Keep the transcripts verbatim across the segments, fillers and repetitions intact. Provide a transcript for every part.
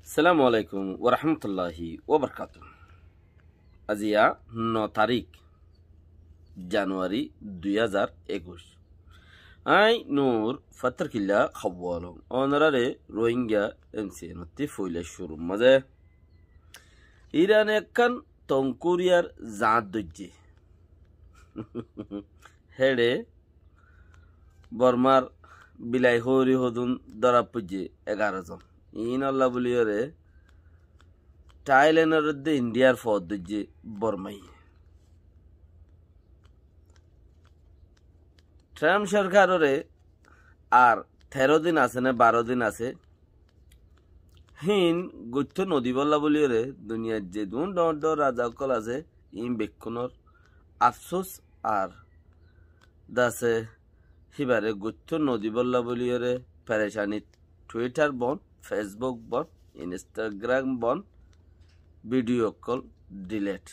Assalamu alaikum warahmatulláhi wabarakátuhu. Aziya no tarík Januwari dui házar ekuic. Aññí Nur Fattarkilla hoór. Ónorare Rohingya M C N ottú foila cúrur mazé Irane ekkán Tongkuriyar zañt dóijje. Héçe Bormar bilai hóri hodún dóra foijje egaró zon. Iín olla buliyóre Thailandor edde Indiyar foód dóijje Bormaye. Trump sorkarore ar teró din asé né baró din asé, híin goittó nodibólla buliyóre duniyait zedún dhoóñr dhoóñr raza ókkol asé, iín bekkúnor afsús ar dase híbare goittó nodibólla buliyóre perecanit Twitter bon, Facebook bon, Instagram bon, video ókkol delete.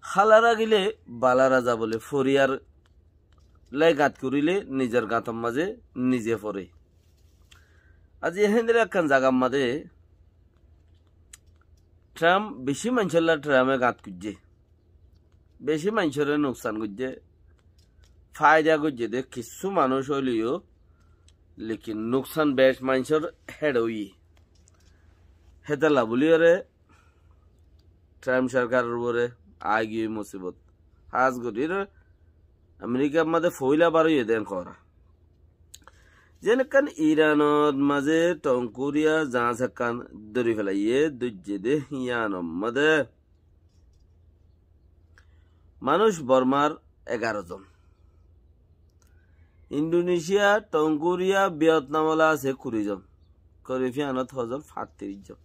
Hála ragile bála raza bóle, foriyar lái gañt goríle nizor gañtor mazé nize fore. Aziya héndilla ekkán zagar mazé Trump beci maincólla Trumpe gañt goijje. Beci maincóre nuksan goijje. Faida goijje de kissú manúic óileyo, lekin nuksan bec maincór héçe óiye. Hétolla buliyóre Trump sorkaror uore aigiyói musibot. Hás goríre Amerikar mazé foila bar óiye de enkora. Zeén ekkán Iranor mazé Tongkuriya zañs ekkán dóri félaiye, dóijje de híyanor mazé manúic Bormar egaró zon. Indonesiya, Tongkuriya, Vietnam ola asé kuri zon. Karifiyanot hozon fattiríc zon.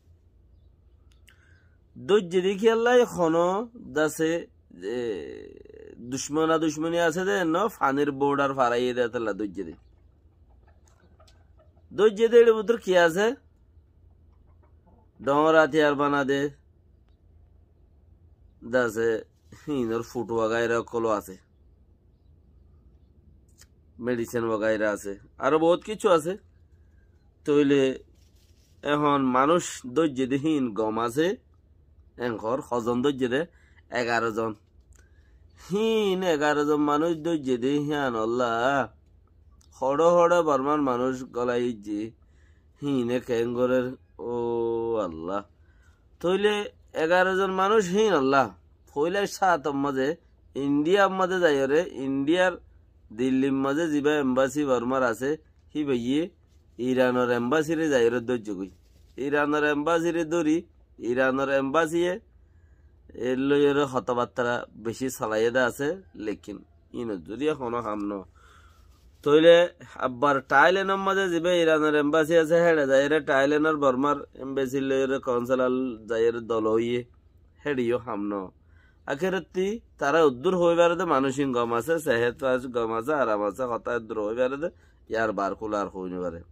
Dóijje de kiyólla honó dase, e, ducmona ducmoni asé de no, fanir border faraiye de hétolla dóijje de. Dóijje de éçe bútore ki asé? Dhoóñr átiyar bana de, dase híinor futu wagaira ókkol asé. Medicine wagaira asé. Aró bout kissú asé. Tóile ehón manúic dóijje de híin gom asé. Enkor hozon dóijje de? Egaró zon. Híin egaró zon manúic dóijje de híyanolla hoçé hoçé Bormar manúic golai óijje. Híine keén gorér, ó Allah. Tóile egaró zon manúic híinolla foila cáator mazé Indiyar mazé zaiyóre, Indiyar Dillir mazé zibá embasi Bormar asé, híbaye Iranor embasire zaiyóre dóijjegói. Iranor embasire dóri, Iranor embasiye er loiyóre hotábattára beci solaiye de asé, lekin inor zoriya honó ham no. Tóile abbar Thailandor mazé zibá Iranor embasi asé, héçe zaiyóre Thailandor Bormar embasir loiyóre konsular zaiyóre dola óiye, héçeyó ham no. Akérottí tará uddur hoói fare de manúic ín gom asé, sehet asé, gom asé, aram asé, hotá uddur hoói fare de, yar bar kúla ar hoói no fare.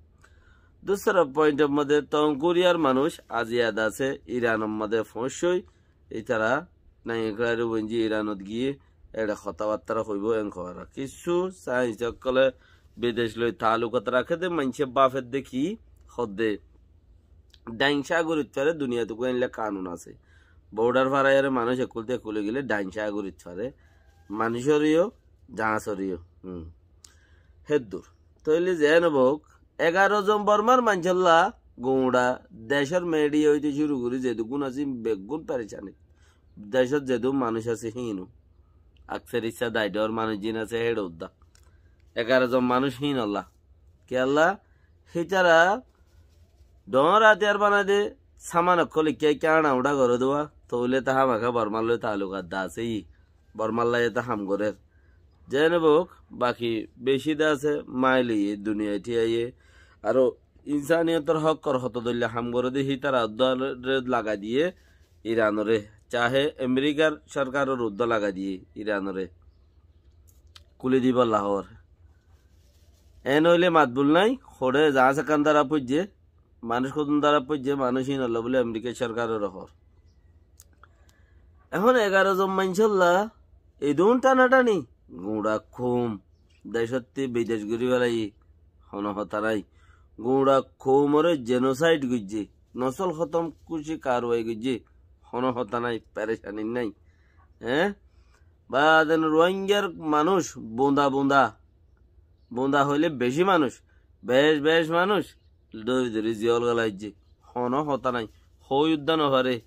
Dusra pointor mazé Tongkuriyar manúic aziya dase Iranor mazé foóñsoi, ítara nainga kúlari uinji Iranot giyé éçe hotábattára hoibó enkora. Kissú sains ókkole bidec loi taalukot raké de maincé báfer de ki hoó de. Dhaing cágorit fare duniyat uggúa éilla kanun asé. Border faraiyóre manúic ekkultí ekkule gile dhaing cágorit fare. Manúicoreyó, zañsoreyó. Hum. Héddur. Tóile zeén óuk, egaró zon Bormar maincólla guñça decór mediya óite cúru gorí zedukkún asé beggún perecanit. Decót zedún manúic asé híinu. Akser issá daidór manúic zin asé héçe uddá. Egaró zon manúic híinolla. Kiyólla? Hítara dhoóñr átiyar banai de, saman ókkol ikká ikká añça uñça goré de, tóile te hámaká Bormar loi taaluk adda asé, Bormar loi te ham gorér. Zeén óuk, baki beci de asé, mail óiye, duniyai thíyaiye, aró insaniyotor hókkor hoto dóilla ham goré de, hítara uddúare lagai diyé Iranore, cahe Amerikar sorkaror uddúa lagai diyé Iranore. Kúli dibálla hoór. Eén óile matbul nái, hoçé zañs ekkán dóra foijje, manúic hodún dóra foijje, manúic íinolla bóli Amerika sorkarore hoór. Ehón egaró zon maincólla edún tanathani, guñça koum, decótti bidec gorí félaiye, honó hotá nái. Guñça koumoré jenosaid goijjé, nosol hótom kuci karwai goijjé, hono hotá nái, perecani nái. Eé? Baade Ruáingar manúic bunda bunda, bunda hoilé beci manúic, bec bec manúic dóri dóri ziyól golaijjé, hono hotá nái, hoi uddá nofare.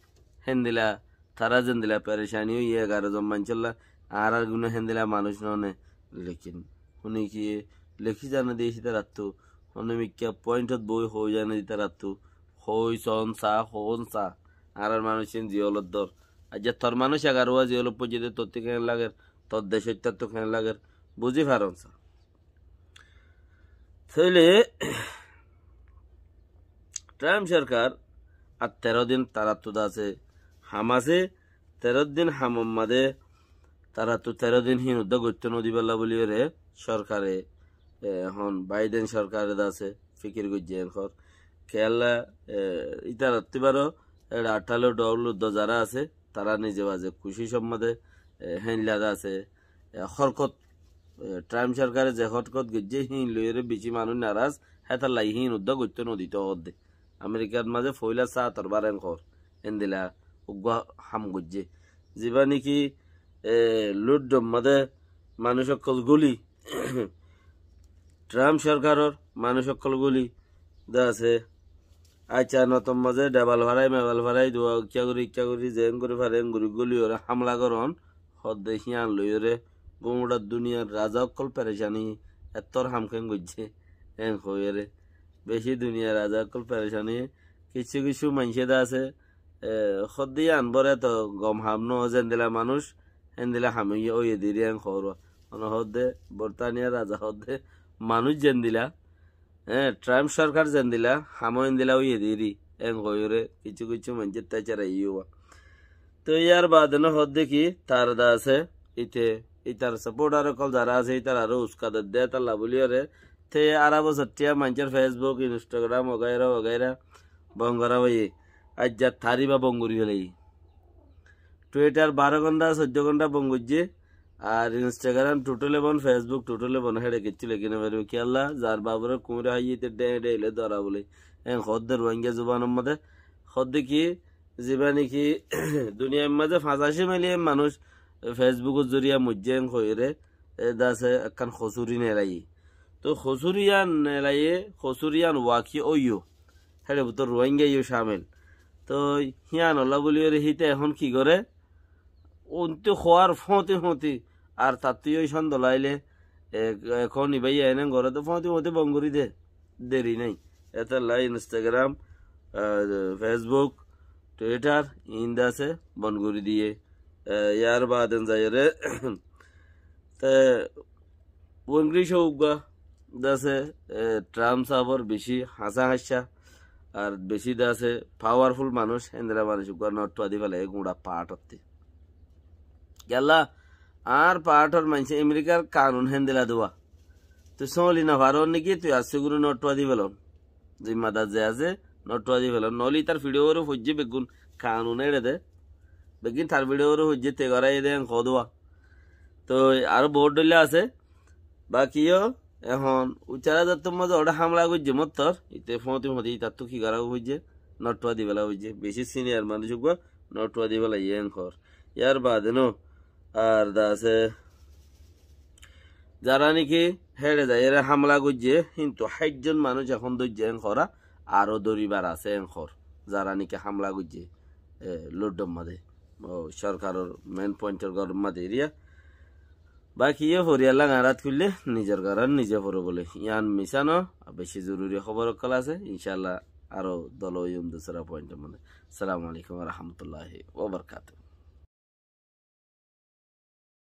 Héndila tará zendila perecani óiye egaró zon maincólla, añárar guno héndila manúic noóne. Lekin hone ki lekí zane de hítarattú, hone mikká pointot boi hoi zane de hítarattú, hoi son sa, hon sa, añárar manúic ín ziyólot dór. Aijja tor manúic egaró wá ziyólot foijjé de tottú keén lager, tor decóittattú keén lager, buzí faron sa. Tóile Trump sorkar ar teró din tarattú de asé ham asé, teró din hamor mazé tarattú teró din híin uddá goittó nodibálla bóliyoré sorkare, e, ehón Baiden sorkare de asé fikir goijjé en hor. Kiyólla, e, ítarattú baró eçe athállo dhoul uddá zará asé, tará nize baze kucicor mazé, e, héinla de asé, e, hórkot, e, Trump sorkare ze hórkot goijjé, híin loiyóre beci manúic naraz, hétolla híin uddá goittó noditó hoódde. Amerikar mazé foóila sátor bar en hoór, endila uggúa ham goijjé. Zibá néki, e, Luddor mazé manúic ókkol gúli, Trump sorkaror manúic ókkol gúli de asé. Aiccá, notor mazé dhebal farai, mebal farai, duwa ikká gorí, ikká gorí, zeén gorí fare, en gorí gúliyoré hámla goron, hoódde híyan loiyóre gúmura duniyar raza ókkol perecani, ettór ham keén goijjé, en hoiyóre. Beci duniyar raza ókkol perecani, kissú kissú maincé de asé, e, hoódde híyan bóre to gom ham no, zendila manúic, héndila ham óiye, óiye diri en hoór. Mane hoódde Bortaniyar raza hoódde manúic zendila, e, Trump sorkar zendila, ham ó endila óiye diri, en hoiyóre kissú kissú maincé táiccára iyúwa. Tói yar baade no hoódde ki, tar de asé, ite, itar saporthar ókkol zará asé, itararé uska dedde, hétolla bóliyoré, te ará bosór thiya maincór Facebook, Instagram, wagaira wagaira bon gorá óiye. Aijja tar íba bon gorí felaiyé. Twitter baró gonthá, soiddó gonthá bon goijjé, ar Instagram tuthóle bon, Facebook tuthóle bon, héçe kiccú lekí no faribó. Kiyólla, zar baboré kuñre háiye, íte dheñe dheñe le dóra bóle. En hoódde Ruáinga zubanor mazé, hoódde ki, zibá néki duniyair mazé fañsací miliyon manúic Facebookor zoriya moijjé en hoiyóre, e, de asé ekkán hosúri nelaiyé. Tóu hosúri yían nelaiyé, hosúri yían waki óiyo. Héçe bútore Ruáinga yó camil. Tói híyanolla bóliyoré híte ehón ki goré? Óntu hoóar fóñti fóñti, ar tattú yó cóndola ailé, e, ehón ibá yían en goré de fóñti fóñti bon gorí de, deri nái. Hétolla Instagram, e, Facebook, Twitter, iín de asé bon gorí diyé. E, yar baade zaiyóre, te Uengric uggúa de asé, e, Trump sábor beci hañsá hañccá, ar beci de asé powerful manúic, héndila manúic uggúa nottúa di felaiyé guñça paáthotté. Kiyólla, añár paáthor maincé Amerikar kanun héndila duwa. Tui sóli no faron néki, tui assú gorí nottúa di felon. Zimmadar ze asé, nottúa di felon. Noóile ítar fiçóre foijjé beggún kanun éçe de. Beggín tar fiçóre foijjé, te goráiye de en hoóduwa. Tói aró boóut dhoilla asé. Baki yó, ehón uccára zattór mazé oçé hámla goijjé mottor, íte fóñti fóñti ítattú ki gorá foijjé, nottúa di fela foijjé. Beci siniyar manúic uggúa nottúa di felaiyé en hoór. Yar baade no, ar de asé, zará néki héçe zaiyóre hámla goijjé, kintu háitzon manúic ehón dóijje en hoóra, aró dóribar asé en hoór. Zará néki hámla goijjé, e, Luddor mazé, o, sorkaror main pointor góror mazé eriya. Baki yó foriyalla gañrat kuille nizor garan nize fore bóle. Yían misá no, beci zoruri hóbor ókkol asé. Incálla aró dolo óiyum dusára pointor mazé. Assalamu alaikum wa rahmatullahi wa barakatuhu.